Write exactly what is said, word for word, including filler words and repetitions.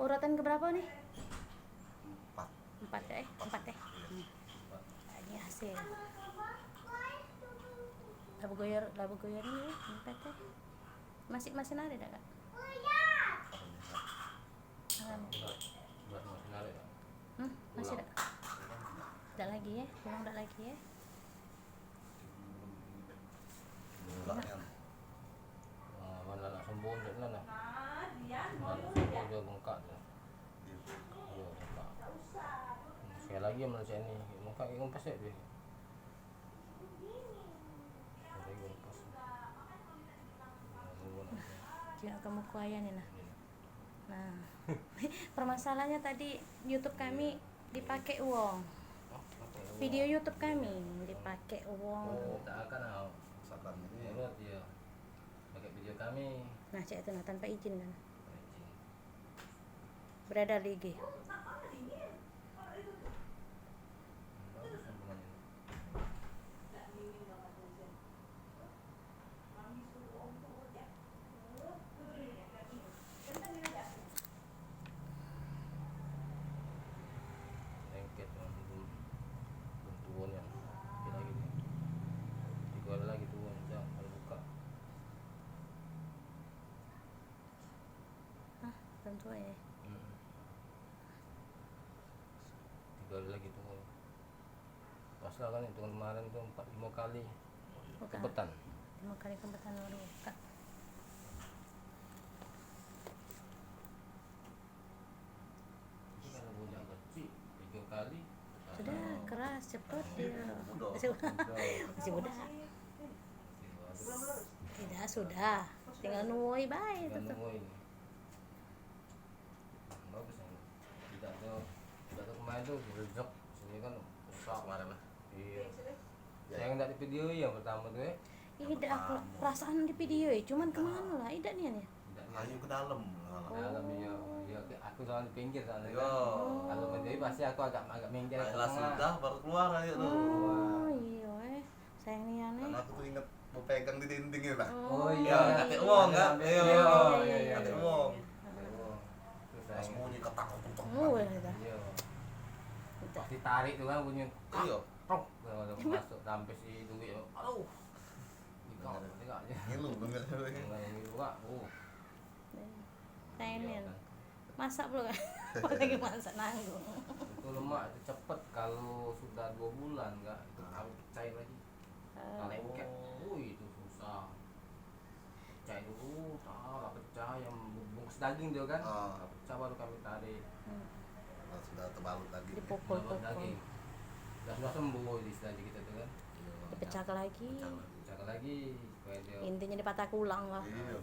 Urutan keberapa nih? Empat. Empat ya, eh? Empat ya? Iya. Hmm. Nah, ini hasil. Lah begoyor, lah begoyor ini ya, empat ya. Masih, masih narik dak, Kak? Hmm, masih dak? Dak lagi ya? Pulang dak lagi ya? Bengkak nian. Ah, mano nak sembuh cak mano? Mano sembuh dio bengkak dio. Dio bengkak. Sekali lagi mano cak ni, bengkak dio kempes cak dio. Sekali lagi kempes. Nah, sembuh nak. Cak kamu kuayan ni nah. Nah, permasalahannya tadi YouTube kami dipakai uang. Video YouTube kami dipakai uang. Oh, tak akan ah. Saban ini. Menurut dia. Pakai video kami. Nah, cak itu nah, tanpa izin kan. Izin. Beredar di I G. Bagus yang punya. Lengket dengan belum, belum tuo nian. Sikit lagi ni. Tigo hari lagi tuo, jang baru buka. Hah, belum tuo ya? Hmm. Tigo hari lagi tuo. Pas lah kan itu kemarin tu empat limo kali kebetan. Limo kali kebetan baru buka. Itu kalau bujang kecil, tigo kali. Sudah, keras, cepet dia. Masih muda. Masih muda. Tidak, sudah. Tinggal nuoi bae itu tuh. Tinggal nuoi. Bagus yang tidak tuh, tidak tuh kemarin tuh rezek sini kan rusak. Kemarin lah. Iya. Yang tidak di video yang pertama tuh ya. Ih, dah aku perasaan di video ya, cuman kemana lah? Idak nian ya? Tidak nian. Ayo ke dalam. Dalam iya. Iya, aku soalnya di pinggir soalnya kan. Kalau berdiri pasti aku agak, agak minggir ke tengah. Sudah baru keluar ayo tuh. Oh, iya eh. Sayang nian eh. Karena aku tuh inget mau pegang di dinding itu nah. Oh iya. Katek wong kan? Iya, iya, iya. Katek wong. Pas bunyi ketak ketuk. Oh, iya. Pasti tarik tuh kan bunyi. Iya. Tok, masuk sampai si duit. Aduh. Ikak, ikak. Ngilu bener. Ngilu kak. Oh. Tenin. Masak belum kan? Lagi masak nanggung. Itu lemak itu cepet kalau sudah dua bulan kak, itu taruh pecah lagi. Lengket. Ui, itu susah. Pecah dulu, ah, lah pecah yang bungkus daging dia kan. Lah pecah baru kami tarik. Lah sudah terbalut lagi. Dipukul-pukul. Daging. Dah sudah sembuh istilahnya kita tu kan. Dipecah lagi. Pecah lagi supaya dia. Intinya dipatah tulang lah. Iya.